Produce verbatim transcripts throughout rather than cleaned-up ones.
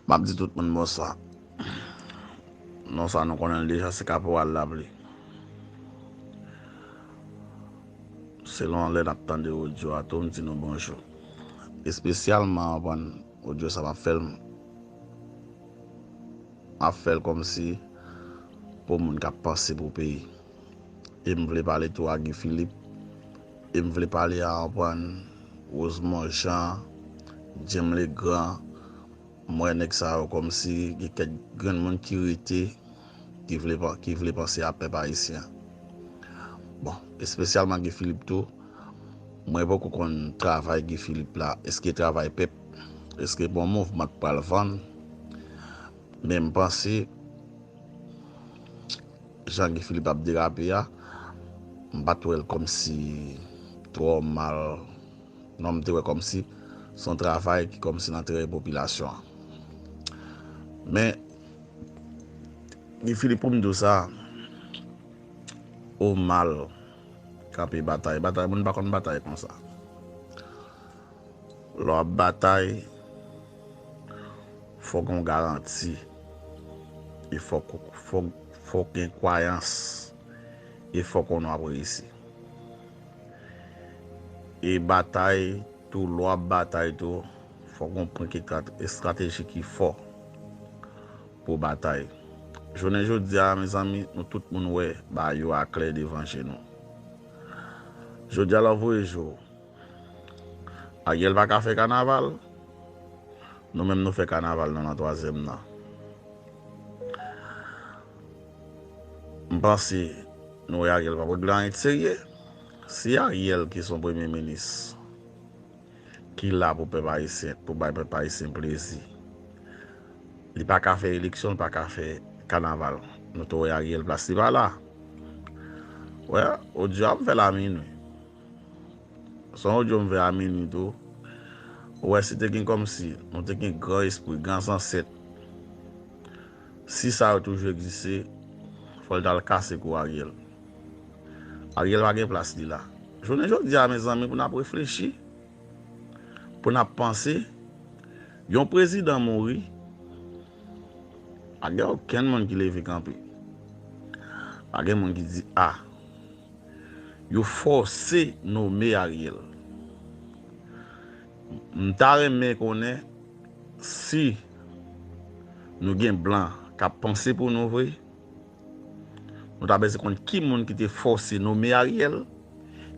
M ap di tout moun bonswa. Non sa nou konnen l deja, se Kaporal Lapli. Selon lè n ap tande odyo a tou, m di nou bonjou. Espesyalman, w konprann, odyo sa m ap fè l, m ap fè l kòmsi pou moun k ap panse pou peyi. E m vle pale tou a Guy Philippe. E m vle pale a, w konprann, Rosemond Jean, Jim Legrand, M wè nèg sa yo kòmsi gen kèk grenn moun ki rete, ki vle pa-, ki vle panse a pèp ayisyen. Bon, espesyalman Guy Philippe tou, mwen poko konn travay Guy Philippe la. Èske travay pèp? Èske bon mouvman k pral vann? Men m panse, jan Guy Philippe ap derape a, m pa t wè l kòmsi twò mal. Non, m te wè kòmsi se yon travay ki kòmsi nan enterè popilasyon an. Men, Guy Philippe, pou m di w sa, ou mal kanpe batay. Batay, moun pa konn batay konsa. Lè w ap batay, fòk gen yon garanti. E fòk, fòk, fòk gen kwayans. E fòk konnen w ap reyisi. E batay tou, lè w ap batay tou, fòk gen yon pwen ki estrat-, estrateji ki fò pou batay. Jounen jodi a, mezanmi, nou tout moun wè bagay yo a klè devan je nou. Jodi a, lè w voye je w, Ariel pa ka fè kanaval, nou menm nou fè kanaval nou nan twazyèm nan. M panse nou wè Ariel p ap regle anyen de serye. Si Ariel ki se yon premye minis, ki la pou pèp ayisyen, pou bay pèp ayisyen plezi, li pa ka fè eleksyon, li pa ka fè kanaval. Nou te wè Ariel plas li pa la. Wè, odyo a m fè l a minwi. Se yon odyo m fè a minwi tou. Ou wè, si te gen kòmsi, nou te gen gran espri, gran zansèt. Si sa yo toujou egziste, fò l t al kase kou Ariel. Ariel pa gen plas li la. Jounen jodi a, mezanmi, pou n ap reflechi, pou n ap panse, yon prezidan mouri, pa gen okenn moun ki leve kanpe. Pa gen moun ki di, a, yo fòse nome Ariel. M ta renmen konnen si nou gen blan k ap panse pou nou vre, nou ta bezwen konn ki moun ki te fòse nome Ariel.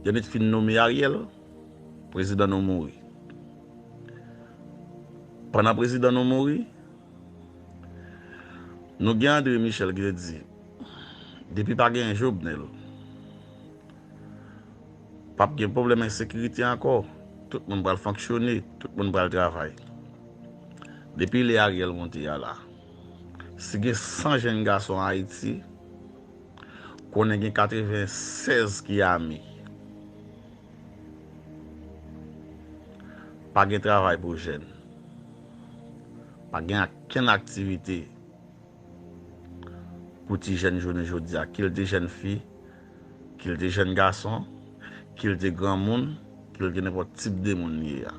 Lè nou te fin nome Ariel, prezidan nou mouri. Pandan prezidan nou mouri, nou gen André Michel ki te di, depi pa gen Jovenel, p ap gen pwoblèm ensekirite ankò. Tout moun pral fonksyone, tout moun pral travay. Depi lè Ariel monte a la, si gen san jenn gason Ayiti, konnen gen katrevennsèz ki ame. Pa gen travay pou jèn. Pa gen okenn aktivite pou ti jèn jounen jodi a, kil te jèn fi, kil te jèn gason, kil te granmoun, kil te nenpòt tip de moun li ye a.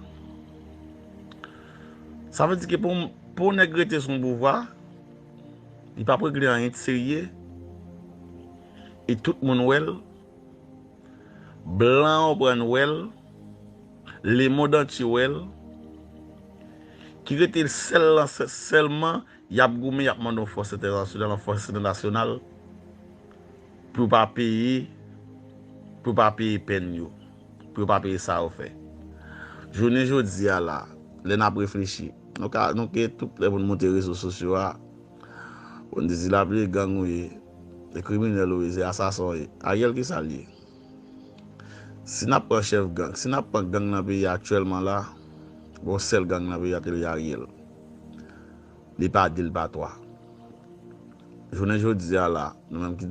Sa vle di ke pou, pou nèg rete sou yon pouvwa, li p ap regle anyen de serye, e tout moun wè l, blan yo pran wè l, lemonn antye wè l, ki rete sèl lan, sè-, sèlman y ap goumen, y ap mande yon fòs entènasyonal, yon fòs entènasyonal pou yo pa peye, pou yo pa peye pèn yo, pou yo pa peye sa yo fè. Jounen jodi a la, lè n ap reflechi, nou ka, nou ke tout lè pou n monte rezo sosyo a, pou n di Ti Lapli e gang ou ye, e kriminèl ou ye, se asasen w ye. Ariel ki sa l ye? Si n ap pran chèf gang, si n ap pran gang nan peyi a aktyèlman la, gon sèl gang nan peyi a ki rele Ariel. Li pa de, li pa twa. Jounen jodi a la, nou menm ki,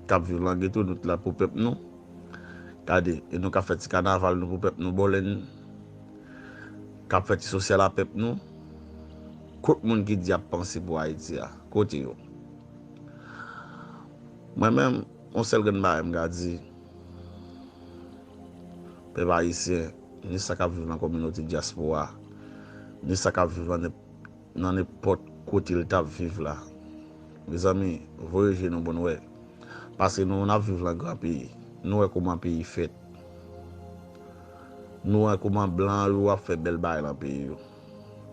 k ap viv lan geto, nou t la pou pèp nou. Gade, e nou k ap fè ti kanaval nou pou pèp nou, bòlèn, k ap fè ti sosyal a pèp nou. Kot moun ki di y ap panse pou Ayiti a? Kote yo? Mwen menm, yon sèl grenn bagay m ka di pèp ayisyen, ni sa k ap viv nan kominote dyaspora, ni sa k ap viv nan nan nenpòt kote l t ap viv la. Mezanmi, voye je nou pou n wè. Paske nou, n ap viv nan gran peyi. Nou wè kòman peyi fèt. Nou wè kòman blan yo ap fè bèl bagay nan peyi yo.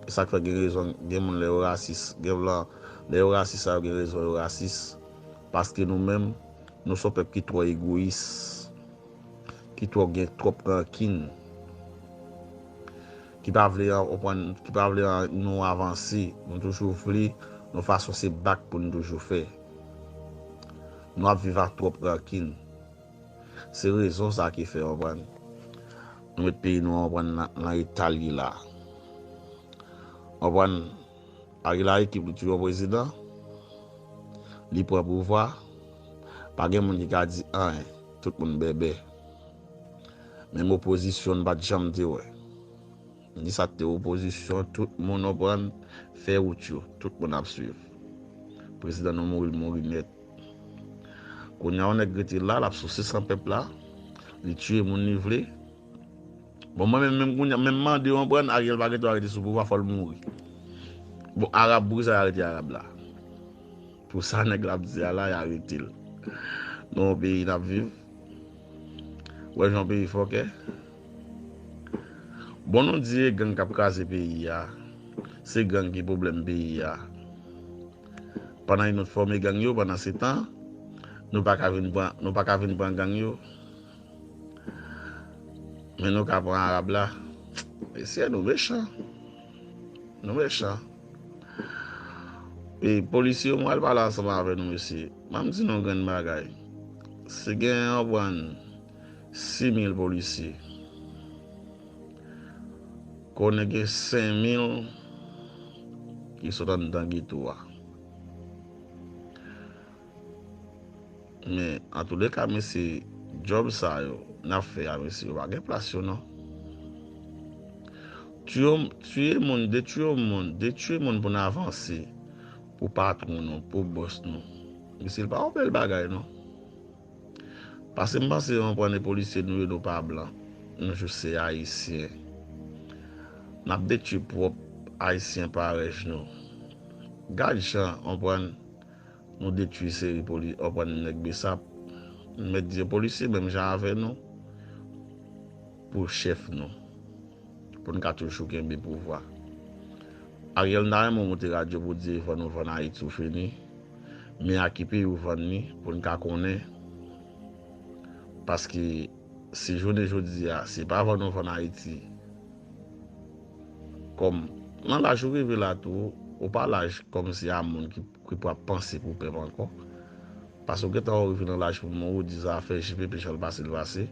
E sa k fè gen rezon, gen moun lè yo rasis, gen blan, lè yo rasis sa yo gen rezon yo rasis. Paske nou menm, nou se yon pèp ki twò egoyis, ki twò gen twòp rankin, ki pa vle an, konprann, ki pa vle an, nou avanse. Nou toujou vle yon fason se bak pou nou toujou fè. Nou ap viv ak twòp rankin. Se rezon sa ki fè, konprann, nou met peyi nou an, konprann, nan, nan eta l ye la. Konprann, Ariel a ekip li touye yon prezidan, li pran pouvwa, pa gen moun ki ka di anyen, tout moun bèbè. Menm opozisyon n pa t janm te wè. Ni sa te opozisyon, tout moun, konprann, fè wout yo, tout moun ap swiv. Prezidan nou mouri, l mouri nèt. Kounye a, yon nèg rete la, l ap souse san pèp la, li tiye moun li vle. Bon, mwen menm, menm kounye a, menm mande, konprann, Ariel pa gen dwa rete sou pouvwa, fò l mouri. Bon, Arab, poukisa y arete Arab la? Pou sa nèg la ap di a la, y arete l. Nou yon peyi n ap viv. Wè jan yon peyi fòkè. Bon, nou di e gang k ap kraze peyi a. Se gang ki pwoblèm peyi a. Pandan yon lòt fòme gang yo, pandan se tan, nou pa ka vin pran, nou pa ka vin pran gang yo. Men nou ka pran Arab la. Mesye, nou mechan. Nou mechan. E polisye yo, mwen al pale ansanm avè nou, mesye. M ap di nou yon grenn bagay. Si gen, konprann, sis mil polisye, konnen gen senk mil ki sot anndan geto a. Men, antouleka, mesye, djòb sa yo n ap fè a, mesye, yo pa gen plas yo, non. Tiye, tiye moun, detwi moun, detwi moun pou n avanse, pou patwon nou, pou bòs nou. Mesye, l pa yon bèl bagay, non. Paske m panse, konprann, e polisye nou ye, nou pa blan. Nou jis se Ayisyen. N ap detwi pwòp Ayisyen parèy nou. Gad jan, konprann, nou detwi seri poli-, konprann, nèg Besap. M mèt di yo polisye menm jan avè nou pou chèf nou, pou n ka toujou kenbe pouvwa. Ariel, n ta renmen w monte radyo pou di vann ou vann Ayiti ou fini, men a ki peyi ou vann li pou n ka konnen, paske si jounen jodi a, se pa vann ou vann Ayiti, kòm nan laj ou rive la tou, ou pa laj kòmsi a moun ki, ki pral panse pou pèp ankò. Paske w gentan ou rive nan laj pou mouri, ou di zafè J P P jan l pase, l pase.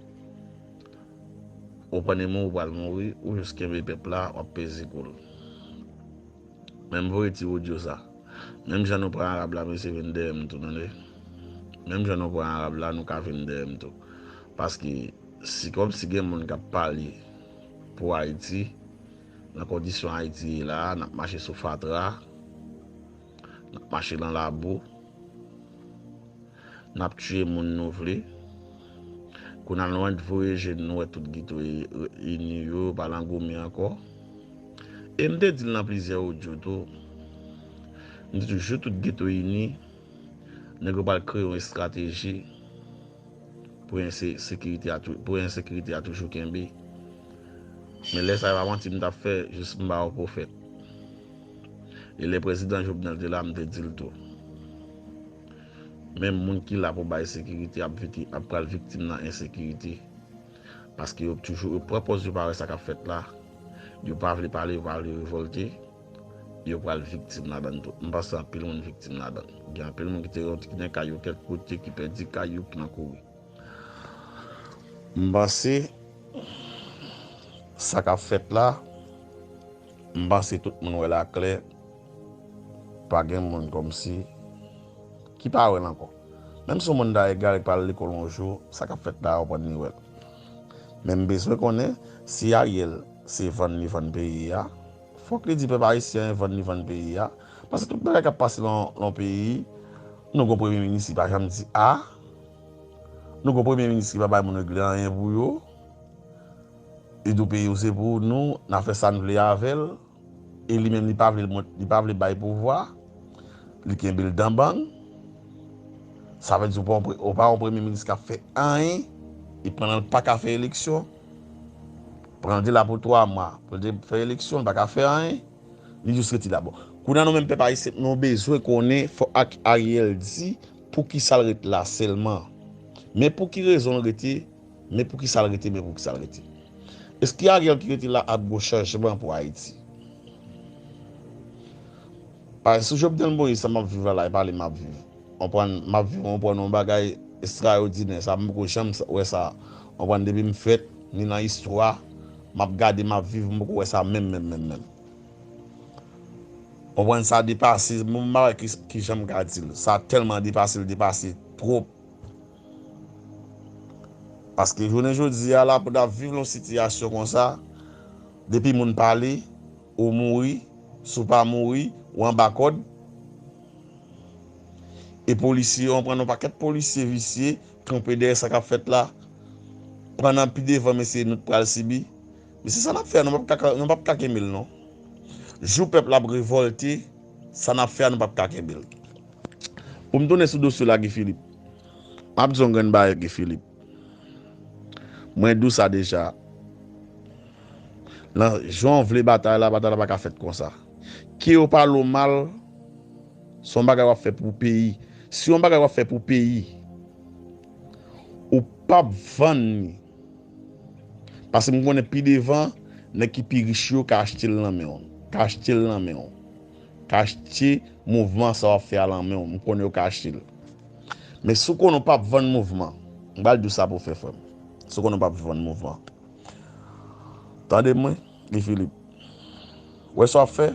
Ou pran de mouri, ou pral mouri, ou jis kenbe pèp la, w ap peze kou l. Men m voye ti odyo sa. Menm jan nou pran Arab la, mesye vin dèyè m tou, tande. Menm jan nou pran Arab la, nou ka vin dèyè m tou. Paske si kòmsi gen moun k ap pale pou Ayiti, nan kondisyon Ayiti ye la a, n ap mache sou fatra, n ap mache nan labou, n ap tiye moun nou vle. Kounye a nou annik voye je n, nou wè tout geto e-, e-, ini yo, pa nan goumen ankò. E m te di l nan plizyè odyo tou. M te di w, jou tout geto ini, nèg yo pral kreye yon estrateji pou ense-, sekirite a tou-, pou ensekirite a toujou kenbe. Men lè sa yo pa manti m t ap fè, jis m ba yo pwofèt. E lè prezidan Jovenel te la, m te di l tou. Menm moun ki la pou bay sekirite ap viti-, ap pral viktim nan ensekirite. Paske yo toujou, yo pran pòz yo pa wè sa k ap fèt la. Yo pa vle pale, yo pa vle revòlte. Yo pral viktim ladan l tou. M panse anpil moun viktim ladan l. Gen anpil moun ki te rentre nan kay yo kèk kote, ki pèdi kay yo, ki nan kouri. M panse sa k ap fèt la, m panse tout moun wè l aklè, pa gen moun kòmsi ki pa wè l ankò. Menm si yon moun ta egare k pa al lekòl yon jou, sa k ap fèt la a, w konprann li wè l. Men m bezwen konnen si Ariel se vann li vann peyi a, fòk li di pèp ayisyen an vann li vann peyi a. Paske tout bagay k ap pase lan, lan peyi, nou gon premye minis ki pa janm di a. Nou gon premye minis ki pa bay moun regle anyen pou yo. Li di w peyi w se pou nou, n a fè sa n vle avè l. e li menm li pa vle mont, li pa vle bay pouvwa, li kenbe l dan bang. Sa vle di ou pa yon pre-, ou pa yon premye minis k ap fè anyen, e pandan l pa ka fè eleksyon, pandan l te la pou twa mwa, pou l te fè eleksyon, l pa ka fè anyen, li jis rete la. Bon, kounye a nou menm pèp ayisyen, nou bezwen konnen fòk Ak-, Ariel di poukisa l ret la sèlman. Men pou ki rezon l rete, men poukisa l rete, men poukisa l rete. Èske Ariel ki rete la ap gen chanjman pou Ayiti? Paske sou Jovenel Moïse sa m ap viv la, la, e pa li m ap viv. Konprann, m ap viv, konprann, yon bagay ekstrayòdinè, sa m poko janm sa, wè sa. Konprann, depi m fèt, ni nan istwa, m ap gade, m ap viv, m poko wè sa menm, menm, menm, menm. Konprann, sa depase, m pa wè ki, ki jan m ka di l. Sa tèlman depase, l depase twòp. Paske jounen jodi a la, pou n ap viv yon sitiyasyon konsa, depi moun pale, ou mouri, si w pa mouri, ou anba kòd. E polisye, ou pran yon pakèt polisye visye, kanpe dèyè sa k ap fèt la. Pandan pi devan, mesye, nou t pral sibi. Men se sa n ap fè, nou p ap ka, nou p ap ka kenbe l, non. Jou pèp la ap revòlte, sa n ap fè a, nou p ap ka kenbe l. Pou m tounen sou dosye la, Guy Philippe. M ap di yon grenn bagay, Guy Philippe. Mwen di w sa deja. Nan jan w vle batay la, batay la pa ka fèt konsa. Ke yo pale w mal, se yon bagay w ap fè pou peyi. Si yon bagay w ap fè pou peyi, ou p ap vann li. Paske m konnen pi devan, nèg ki pi rich yo ka achte l nan men w. Ka achte l nan men w. Ka achte mouvman sa w ap fè a nan men w. M konnen yo ka achte l. Men si w konnen w p ap vann mouvman, m pral di w sa pou w fè, frè m. Si w konnen w p ap vann mouvman, tande mwen, Guy Philippe. Wè sa w ap fè?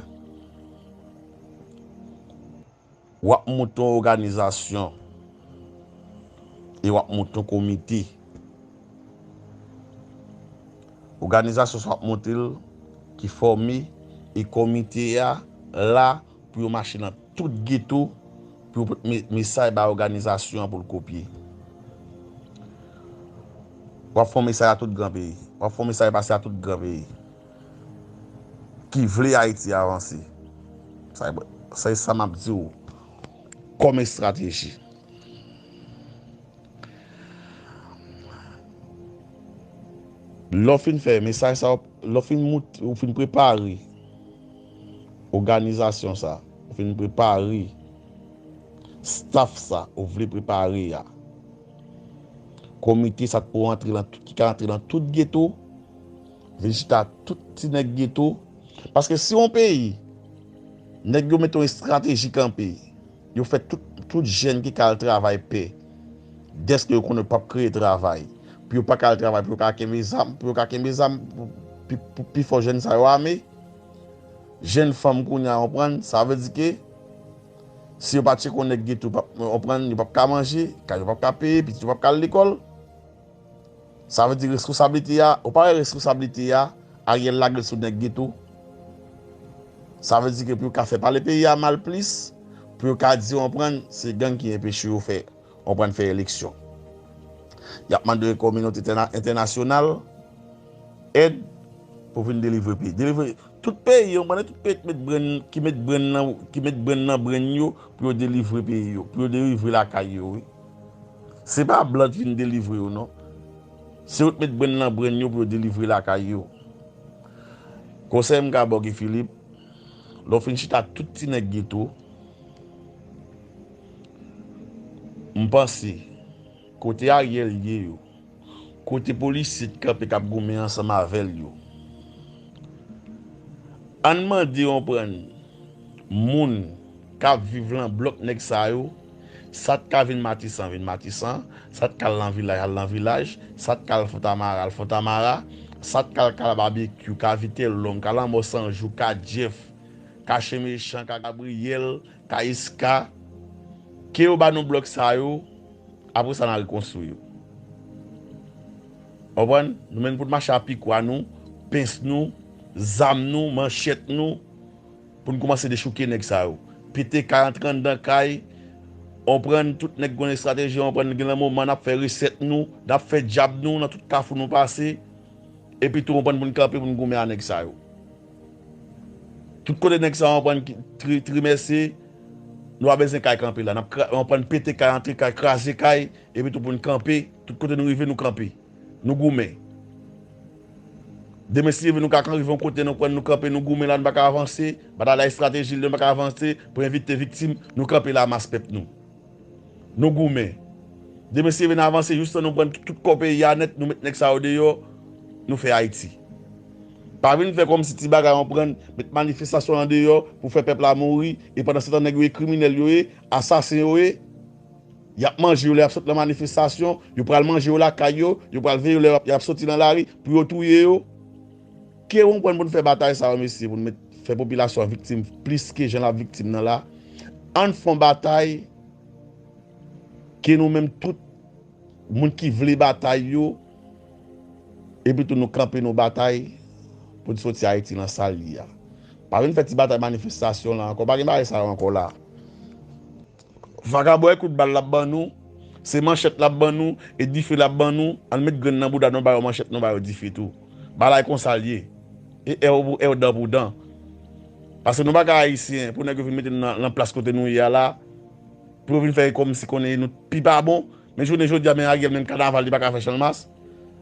W ap monte yon òganizasyon e w ap monte yon komite. Òganizasyon sa w ap monte l ki fòme e komite a la pou yo mache nan tout geto pou yo pote me-, mesaj bay òganizasyon an pou l kopye. W ap fè yon mesaj a tout gran peyi. W ap fè yon mesaj pase a tout gran peyi ki vle Ayiti avanse. Sa, sa e sa m ap di w kòm estrateji. Lè w fin fè mesaj sa, lè w fin mout-, ou fin prepare òganizasyon sa, ou fin prepare staff sa, ou vle prepare a, komite sa pou antre nan tout, ki ka antre nan tout geto, vin chita tout ti nèg geto. Paske si yon peyi, nèg yo mete yon estrateji kanpe, yo fè tout, tout jèn ki ka al travay pè, dèske yo konnen yo p ap kreye travay, pou yo pa ka al travay, pou yo ka kenbe zam, pou yo ka kenbe zam, pou, pou, pou pifò jèn sa yo ame. Jèn fanm kounye a, konprann, sa vle di ke si yo pa tcheke yon nèg geto, p ap, konprann, yo p ap ka manje, kay yo p ap ka peye, pitit yo p ap ka al lekòl. Sa vle di reskonsablite a, ou pa wè reskonsablite a, Ariel lage l sou nèg geto. Sa vle di ke pou yo ka fè pale peyi a mal plis, pou yo ka di, konprann, se gang ki enpeche yo fè, konprann, fè eleksyon. Y ap mande kominote entèna-, entènasyonal èd pou vin delivre peyi. Delivre tout peyi, konprann, tout peyi ki met brenn, ki met brenn nan, ki met brenn nan brenn yo pou yo delivre peyi yo, pou yo delivre lakay yo, wi. Se pa blan ki vin delivre yo, non. Se yo k met brenn nan brenn yo pou yo delivre lakay yo. Konsèy m ka ba w, Guy Philippe, lè w fin chita ak tout ti nèg geto, m panse kote Ariel ye yo, kote polisye t kanpe k ap goumen ansanm avè l yo. Ann mande, konprann, moun k ap viv lan blòk nèg sa yo, sa t ka vin Matisan, vin Matisan, sa t ka al lan vilaj, al lan vilaj, sa t ka al Fontamara, al Fontamara, sa t ka al Ka Babekyou, Ka Vitèlòm, Ka Lanmò San Jou, Ka Jèf, Ka Chen Mechan, Ka Gabriyèl, Ka Iska, ke yo ba nou blòk sa yo, apre sa n a rekonstwi yo. Konprann? Nou menm pou n mache a pikwa nou, pens nou, zam nou, manchèt nou, pou n kòmanse dechouke nèg sa yo. Pete kay, antre anndan kay, konprann, tout nèg gon estrateji, konprann, gen nan moman n ap fè resèt nou, n ap fè djab nou nan tout kafou nou pase, epi tou konprann pou n kanpe pou n goumen a nèg sa yo. Tout kote nèg sa yo pran ki- tri- trimèse, nou pa bezwen kay kanpe la. N ap kra- nou pran pete kay, antre kay, kraze kay, epi tou pou n kanpe. Tout kote nou rive, nou kanpe. Nou goumen. Demen si Dye vle, nou ka rive yon kote, nou pran, nou kanpe, nou goumen la, nou pa ka avanse. Batay la estrateji, nou pa ka avanse. Pou evite viktim, nou kanpe la, mas pèp nou. Nou goumen. Demen si Dye vle, n avanse jistan nou pran tout kò peyi a nèt, nou met nèg sa yo deyò, nou fè Ayiti. Pa vin fè kòmsi ti bagay, yon pran, met manifestasyon an deyò pou fè pèp la mouri, e pandan se tan nèg yo ye kriminèl yo ye, asasen yo ye, y ap manje yo lè y ap sot nan manifestasyon, yo pral manje yo lakay yo, yo pral veye yo lè y ap, y ap soti nan lari pou yo touye yo. Ke yon pran pou n fè batay sa yo, mesye, pou n met, fè popilasyon an viktim plis ke jan l ap viktim nan la. Ann fè yon batay ke nou menm tout moun ki vle batay yo, epi tou nou kanpe nou batay pou n soti Ayiti nan sa l ye a. Pa vin fè ti batay manifestasyon la ankò, pa gen bagay sa yo ankò la. Vakabon e kout bal l ap ban nou, se manchèt l ap ban nou, e dife l ap ban nou, ann met grenn nan bouda nou, ba yo manchèt, nou ba yo dife tou. Bagay konsa l ye. E èw pou èw, dan pou dan. Paske nou pa ka ayisyen, pou nèg yo vin mete n nan, nan plas kote nou ye a la, pou yo vin fè kòmsi konnen nou pi pa bon. Men jounen jodi a, men Ariel menm kanaval li pa ka fè Channmas.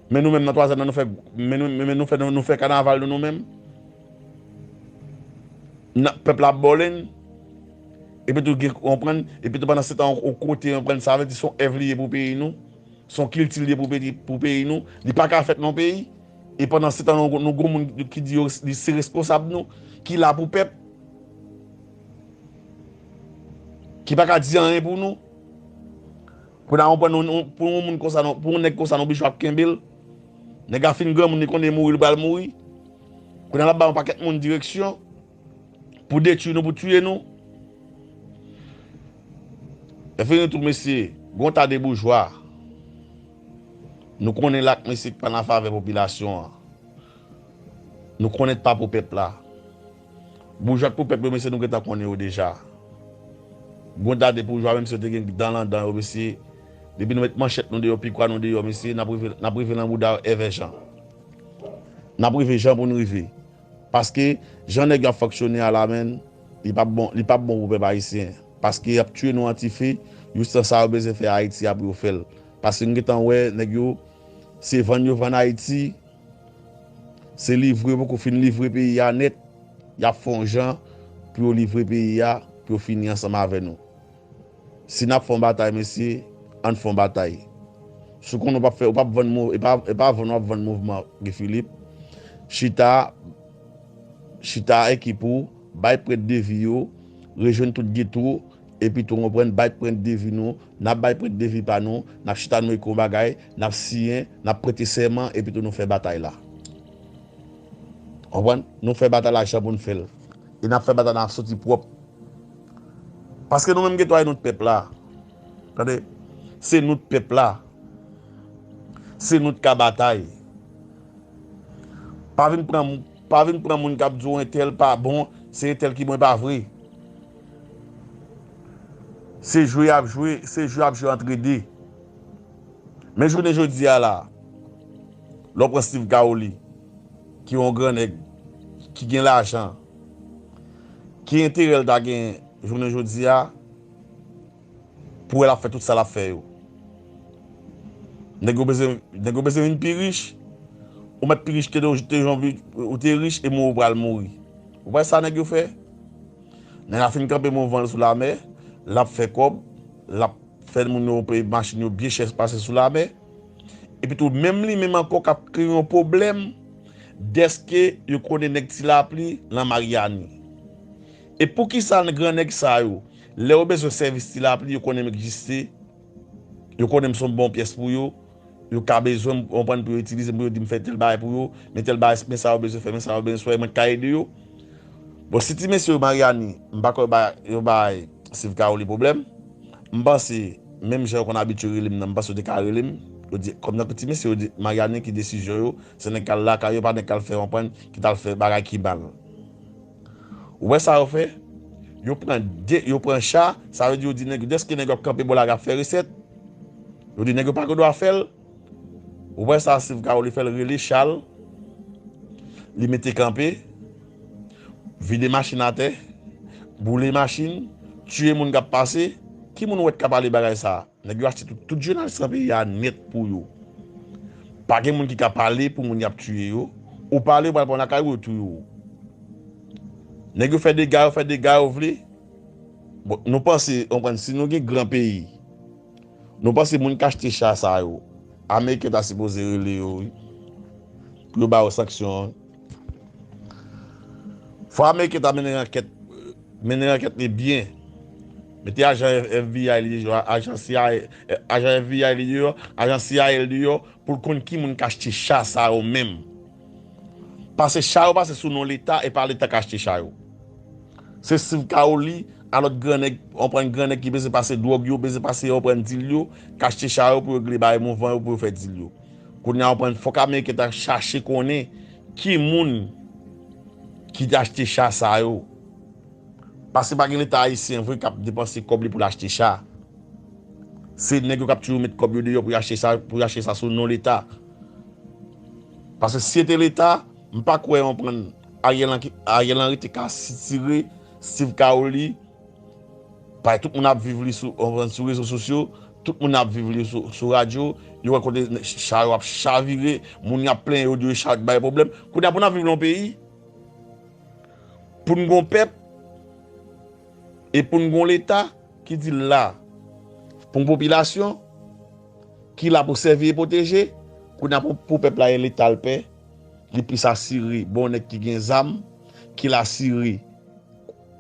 Men nou menm nan twazèn nan nou fè, men nou, men nou fè, nou fè kanaval nou, nou menm. N ap, pèp la ap bòlen. Epi tou gen, konprann, epi tou pandan se tan yon kote, konprann, sa vle di se yon èv li ye pou peyi nou. Se yon kilti li ye pou peyi, pou peyi nou. Li pa ka fèt nan peyi. E pandan se tan nou, nou gon moun ki di yo, li se responsab nou, ki la pou pèp, ki pa ka di anyen pou nou. Pou n a konprann, nou, nou, pou yon moun konsa, nou, pou yon nèg konsa, nou oblije ap kenbe l. Nèg la fin granmoun, li konnen mouri, li pral mouri. Kounye a l ap ba yon pakèt moun direksyon pou detwi nou, pou tiye nou. Enfini tou, mesye, gon ta de boujwa. Nou konnen lak, mesye, ki pa nan favè popilasyon an. Nou konnen pa pou pèp la. Boujwa k pou pèp yo, mesye, nou gentan konnen yo deja. Gon ta de boujwa, menm si yo te gen dan lan dan yo, mesye, depi nou met manchèt nou deyò, pikwa nou deyò, mesye, n ap rive, n ap rive nan bouda yo èvè jan. N ap rive jan pou n rive. Paske jan nèg yo ap fonksyone a la, menm, li p ap bon, li p ap bon pou pèp ayisyen. Paske y ap tiye nou an ti fe, jistan sa yo bezwen fè Ayiti a pou yo fè l. Paske n gentan wè nèg yo, se vann yo vann Ayiti, se livre, poko fin livre peyi a nèt, y ap fè yon jan pou yo livre peyi a, pou yo fini ansanm avè nou. Si n ap fè yon batay, mesye, ann fè yon batay. Si w konnen w p ap fè, w p ap vann mou-, e pa, e pa vann w ap vann mouvman Guy Philippe. Chita, chita ekip ou, bay prèt de vi yo, rejwenn tout geto, epi tou konprann, bay prèt de vi nou, n ap bay prèt de vi pa nou, n ap chita nou ekri yon bagay, n ap siyen, n ap prete sèman, epi tou nou fè batay la. Konprann? Nou fè batay la jan pou n fè l. E n ap fè batay la, n ap soti pwòp. Paske nou menm gen dwa e nou t pèp la. Tande? Se nou t pèp la. Se nou t ka batay. Pa vin pran, pa vin pran moun k ap di w entèl pa bon, se entèl ki bon, e pa vre. Se jwe y ap jwe, se jwe y ap jwe antre de. Men jounen jodi a la, lè w pran Steve Caoli, ki yon gran nèg, ki gen lajan, ki enterè l ta gen jounen jodi a, pou wè l ap fè tout sa l ap fè yo. Nèg yo bezwen, nèg yo bezwen vin pi rich. Ou mèt pi rich ke te, te jan ou te rich e mouri ou pral mouri. Ou wè sa nèg yo fè? Nèg la fin kanpe mouvman l sou lamè, l ap fè kòb, l ap fè moun yo peye machin yo byen chè pase sou lamè. Epi tou, menm li menm ankò k ap kreye yon pwoblèm dèske yo konnen nèg Ti Lapli nan Maryani. E poukisa gran nèg sa yo, lè yo bezwen sèvis Ti Lapli, yo konnen m egziste, yo konnen m se yon bon pyès pou yo, yo ka bezwen m, konprann, pou yo itilize m, pou yo di m fè tèl bagay pou yo, men tèl bagay, men sa yo bezwen fè, men sa yo bezwen fè, mwen ka ede yo. Bon, si ti mesye yo Maryani, m pa kwè yo ba, yo bay Steve Caoli pwoblèm. M panse, menm jan yo konn abitye rele m nan, m panse yo te ka rele m. Yo di, kòm nan ti mesye yo di, Maryani ki desizyon yo, se nèg k al lakay yo, pa nèg k al fè, konprann, ki t al fè bagay ki mal. Ou wè sa yo fè? Yo pran de, yo pran cha, sa vle di yo di nèg yo, dèske nèg yo ap kanpe bò la k ap fè resèt. Yo di nèg yo pa gen dwa fè l. Ou wè sa Steve Caoli fè, l rele cha l, li mete kanpe. Vide machin atè, boule machin, tiye moun k ap pase. Ki moun ou wè k ka pale bagay sa a? Nèg yo achte tout, tout jounalis nan peyi a nèt pou yo. Pa gen moun ki ka pale pou moun y ap tiye yo. Ou pale, yo pral pran lakay ou, yo touye w. Nèg yo fè dega, yo fè dega yo vle. Bon, nou panse, w konprann, si nou gen gran peyi, nou panse moun k achte cha sa yo, Ameriken ta sipoze rele yo, wi, pou yo ba yo sanksyon. Fò Ameriken ta mennen ankèt, mennen ankèt li byen. Mete ajan F B I li deyò, ajan C I A, ajan F B I li deyò, ajan C I A li deyò, pou l konn ki moun k achte cha sa yo menm. Paske cha yo pase sou non Leta, e pa Leta k achte cha yo. Se Steve Caoli, a lòt gran nèg, w konprann, gran nèg ki bezwen pase dwòg yo, bezwen pase, w konprann, dil yo, k achte cha yo pou yo regle bagay mouvman yo, pou yo fè dil yo. Kounye a, w konprann, fòk Ameriken ta chache konnen ki moun ki te achte cha sa yo. Paske pa gen Leta ayisyen vre k ap depanse kòb li pou l achte cha. Se nèg yo k ap toujou met kòb yo deyò pou y achte sa, pou y achte sa sou non Leta. Paske si se te Leta, m pa kwè, w konprann, Ariel Henry, Ariel Henry te ka sitire Steve Caoli. Paske tout moun ap viv li sou, w konprann, sou rezo sosyo, tout moun ap viv li sou, sou radyo, yo wè kote cha yo ap chavire, moun yo ap plenyen yo di yo cha yo bay pwoblèm. Kounye a pou n ap viv nan yon peyi, pou n gen yon pèp, e pou n gen yon Leta ki di l la pou yon popilasyon, ki la pou sèvi e pwoteje, kounye a pou, pou pèp la e Leta l pè, li plis asire bon nèg ki gen zam, ki l asire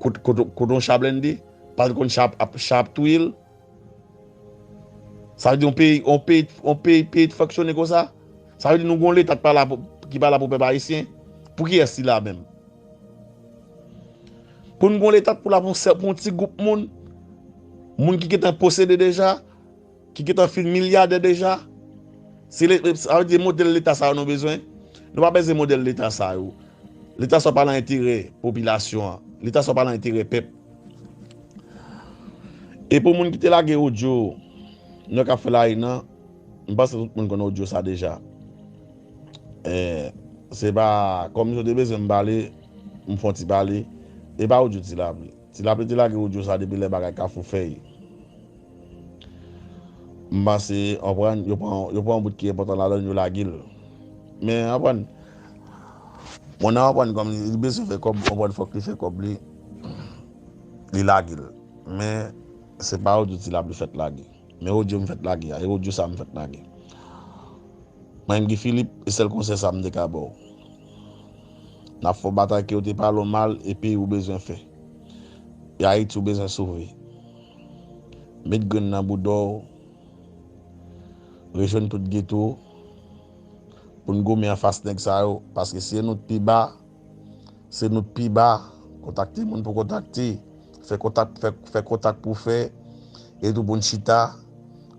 kote, kote, kote yon cha blende, pa l konn cha ap, cha ap touye l. Sa vle di yon peyi, yon peyi, yon peyi, peyi t fonksyone konsa. Sa vle di nou gen yon Leta ki pa la pou, ki pa la pou pèp ayisyen. Pou kiyès li la menm? Pou n gen yon Leta pou la pou, pou yon ti gwoup moun, moun ki gentan posede deja, ki gentan fin milyadè deja. Se le, sa vle di modèl Leta sa yo nou bezwen. Nou pa bezwen modèl Leta sa yo. Leta sa yo pa nan enterè popilasyon an. Leta sa yo pa nan enterè pèp. E pou moun ki te lage odyo nèg k ap fè lari nan, m panse tout moun konn odyo sa deja. Eh, se pa kòm yo te bezwen m pale, m fè yon ti pale. E pa odyo Ti Lapli. Ti Lapli te lage odyo sa depi lè bagay Kafou Fèy. M panse, w konprann, yo pran, yo pran yon bout ki enpòtan ladan l, yo lage l. Men, w konprann, moun nan, w konprann, kòm li bezwen fè kòb, w konprann, fòk li fè kòb li, li lage l. Men, se pa odyo Ti Lapli fèt lage. Men odyo m fèt lage a, e odyo sa m fèt lage. Mwen menm Guy Philippe, e sèl konsèy sa m te ka ba w. N ap fè w batay ke yo te pale w mal, e peyi w bezwen fè. E Ayiti w bezwen sove. Met grenn nan bouda w, rejwenn tout geto, pou n goumen anfas nèg sa yo, paske si e nou t pi ba, se nou t pi ba, kontakte moun pou kontakte, fè kontak, fè, fè kontak pou fè, e tou pou n chita,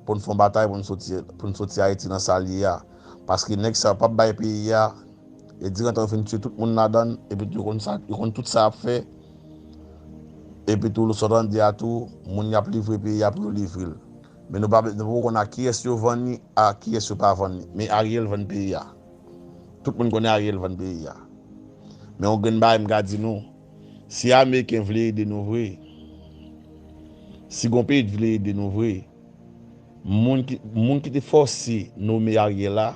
pou n fè yon batay, pou n soti, pou n soti Ayiti nan sa l ye a. Paske nèg sa yo p ap bay peyi a, e dirantan yo fin tiye tout moun ladan l, epi tou yo konn sa, yo konn tout sa y ap fè, epi tou, sa w tande a tou, moun y ap livre peyi a pou yo livre l. Men nou pa, nou poko konn a kiyès yo vann li, a kiyès yo pa vann li. Men Ariel vann peyi a. Tout moun konnen Ariel vann peyi a. Men yon grenn bagay m ka di nou, si Ameriken vle ede nou vre, si gon peyi t vle ede nou vre, moun ki, moun ki te fòse nome Ariel la,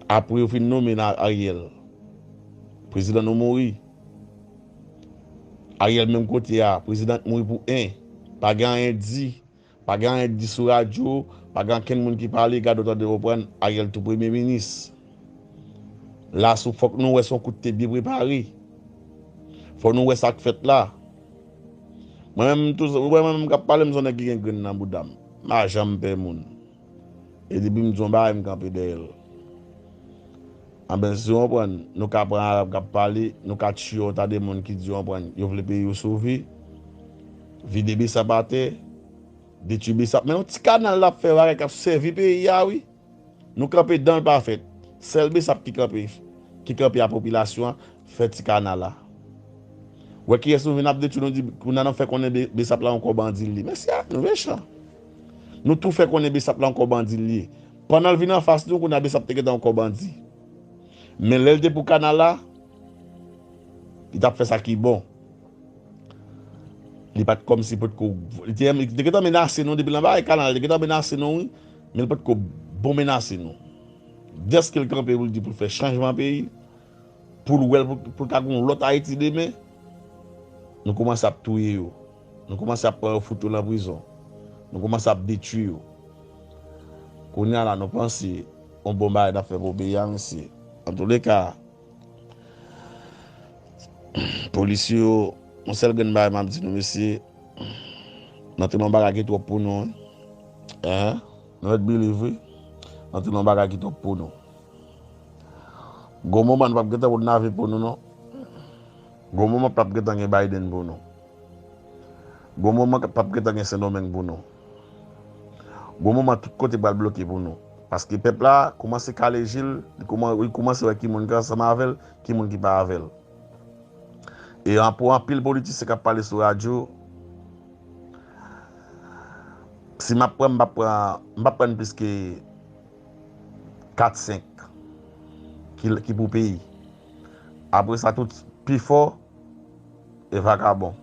apre yo fin nome nan Ariel, prezidan nou mouri. Ariel menm kote a, prezidan mouri pou en. Pa gen anyen di. Pa gen anyen di sou radyo, pa gen ankenn moun ki pale, gade w tande w konprann, Ariel tou premye minis. La sou fòk nou wè se yon kout te byen prepare. Fòk nou wè sa k fèt la. Mwen menm, tou, mwen menm k ap pale, m se yon nèg ki gen grenn nan bouda m. M pa janm pè moun. E depi m di yon bagay, m kanpe dèyè l. Anben, si w konprann, nou ka pran Arab k ap pale, nou ka tiye yon ta de moun ki di, w konprann, yo vle peyi yo sove, vide Besap atè, detwi Besap. Men yon ti kanal l ap fè bagay k ap sèvi peyi a, wi. Nou kanpe dan l pa fèt. Sèl Besap ki kanpe, ki kanpe a popilasyon an, fè ti kanal la. Wè kiyès nou vin ap detwi, nou di, kounye a n ap fè konnen Be-, Besap la yon kò bandi l ye. Mesye, nou mechan. Nou tou fè konnen Besap la yon kò bandi l ye. Pandan l vin anfas nou, kounye a Besap te gentan yon kò bandi. Men lè l te pou kanal la, Li t ap fè sa ki bon. Li pa t kòmsi potko, li te, li te gentan menase nou depi l anba kanal, li te gentan menase nou, wi, men li potko bon menase nou. Dèske l kanpe pou l di pou l fè chanjman peyi, pou l wè l, pou, pou l ka gen yon lòt Ayiti demen, nou kòmanse ap touye yo. Nou kòmanse ap pran yo fout yo nan prizon. Nou kòmanse ap detwi yo. Kounye a la, nou panse yon bon bagay n ap fè pou peyi a, mesye. Antouleka, polis yo, yon sèl grenn bagay m ap di nou, mesye, n antre nan yon bagay ki twòp pou nou, wi. Hein? Nou mèt believe, wi. N antre nan yon bagay ki twòp pou nou. Gon moman nou p ap gentan wè navyo pou nou, non. Gon moman p ap gentan gen Biden pou nou. Gon moman p ap gentan gen Sendomeng pou nou. Gon moman tout kote pral bloke pou nou. Paske pèp la kòmanse kale je l, li kòman-, li kòmanse wè ki moun ki ansanm avè l, ki moun ki pa avè l. E an-, pou anpil politisyen k ap pale sou radyo, si m ap pran, m p ap pran, m p ap pran plis ke kat, senk ki, ki pou peyi. Apre sa, tout pifò e vakabon.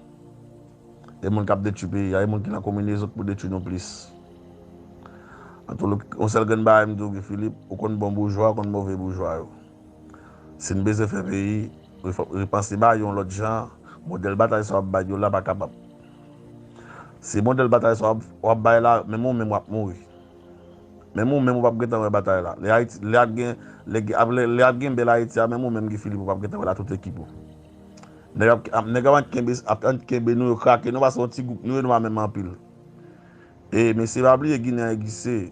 E moun k ap detwi peyi a, e moun ki nan konbinezon k pou detwi nou plis. Antouka, yon sèl grenn bagay m di w, Guy Philippe, ou konn bon boujwa, ou konn move boujwa yo. Si n bezwen fè peyi, refò-, repanse bagay yo yon lòt jan, modèl batay sa w ap bay yo la pa kapab. Se modèl batay sa w ap, w ap bay la, menm ou menm w ap mouri. Menm ou menm ou p ap gentan wè batay la. Lè Ayiti, lè ap gen, lè, ap, lè, lè ap gen bèl Ayiti a, menm ou menm Guy Philippe ou p ap gentan wè l ak tout ekip ou. Nèg ap, ap, nèg ap ant kenbe, ap ant kenbe nou, yo krake nou, paske yon ti gwoup nou ye, nou pa menm anpil. E mesye, pa bliye Ginen egziste.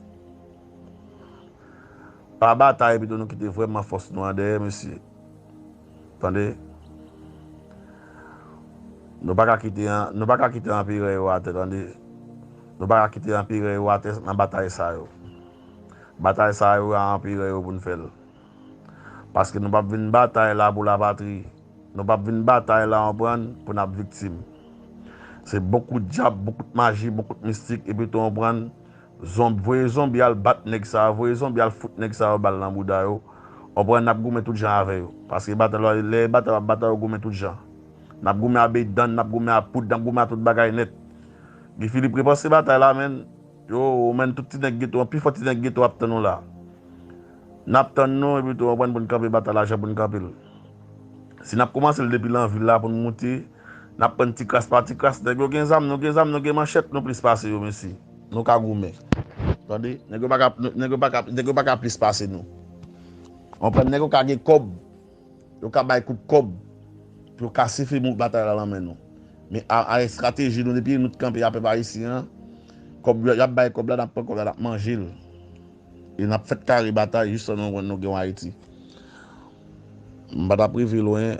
Pa batay, pito nou kite vrèman fòs nou an dèyè, mesye. Tande? Nou pa ka kite an, nou pa ka kite anperè yo atè, tande? Nou pa ka kite anperè yo atè nan batay sa yo. Batay sa yo, a anperè yo pou n fè l. Paske nou p ap vin batay la pou lapatri. Nou p ap vin batay la, konprann, pou n ap viktim. Se bon kout djab, bon kout maji, bon kout mistik, epi tou, konprann, zonb, voye zonbi al bat nèg sa yo, voye zonbi al fout nèg sa yo bal nan bouda yo. Konprann, n ap goumen tout jan avè yo. Paske batay la, lè batay la, batay yo goumen tout jan. N ap goumen a beydan, n ap goumen a poud, n ap goumen a tout bagay nèt. Guy Philippe repanse batay la, menn. Yo, menn, tout ti nèg geto an, pifò ti nèg geto ap tann nou la. N ap tann nou, epi tou, konprann, pou n kanpe batay la, jan pou n kanpe l. Si n ap kòmanse l depi nan vil la pou n moute, n ap pran ti kras pa ti kras. Nèg yo gen zam, nou gen zam, nou gen manchèt, nou plis pase yo, mesye. Nou ka goumen. Tande? Nèg yo pa ka, nèg yo pa ka, nèg yo pa ka plis pase nou. Konprann? Nèg yo ka gen kòb. Yo ka bay kout kòb pou yo kase fimou batay la nan men nou. Men a, a estrateji nou, depi nou t kanpe a pèp ayisyen an, kòb yo, y ap bay kòb la, n ap pran kòb la, n ap manje l. E n ap fèt kare batay jis lè nou, nou gen yon Ayiti. M pa t ap rive lwen,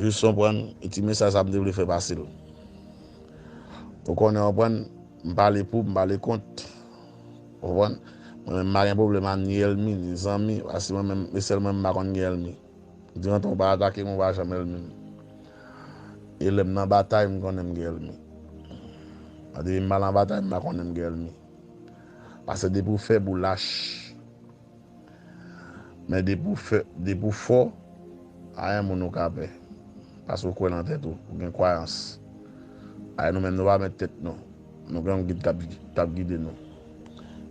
jis konprann, e ti mesaj sa m te vle fè pase l. Ou konnen, konprann, m pale pou, m pale kont. Konprann? Mwen menm, m pa gen pwoblèm a ni ènmi, ni zanmi, paske mwen menm, e sèl mwen menm m pa konn gen ènmi. Dirantan ou pa atake m, ou pa janm ènmi m. E lè m nan batay, m konnen m gen ènmi. Depi m pa nan batay, m pa konnen m gen ènmi. Paske depi w fèb, ou lach. Men depi w fè, depi w fò, anyen moun ou ka pè. Paske w kwè nan tèt ou, ou gen kwayans. Ay, nou menm, nou pa mèt tèt nou. Nou gen yon gid k ap, k ap gide nou.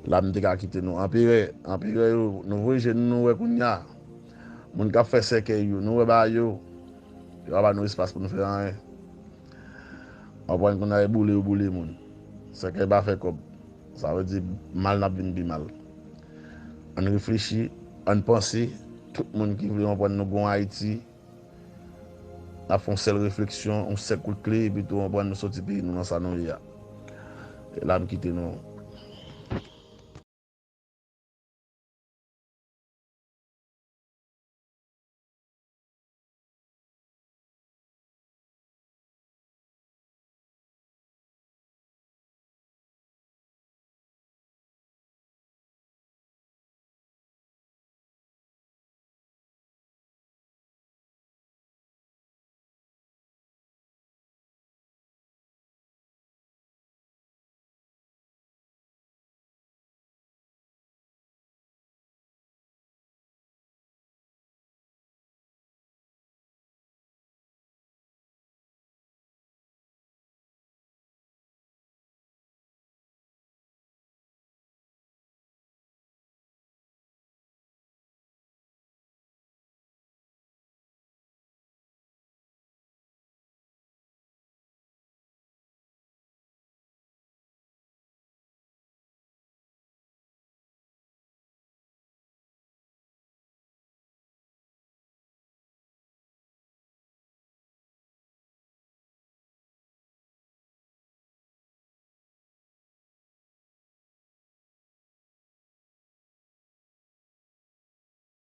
La m te ka kite nou. Anperè, anperè yo, nou voye je nou, nou wè kounye a. Moun k ap fè sèkèy yo, nou wè bagay yo. Yo pa ba nou espas pou nou fè anyen. W ap wè kounye a, e boule yo boule moun. Sèkèy pa fè kòb. Sa vle di mal n ap vin pi mal. Ann reflechi, ann panse, tout moun ki vle konprann nou gon Ayiti, n ap fè yon sèl refleksyon, yon sèl kout kle, epi tou konprann nou soti peyi nou nan sa nou ye a. E la m kite nou.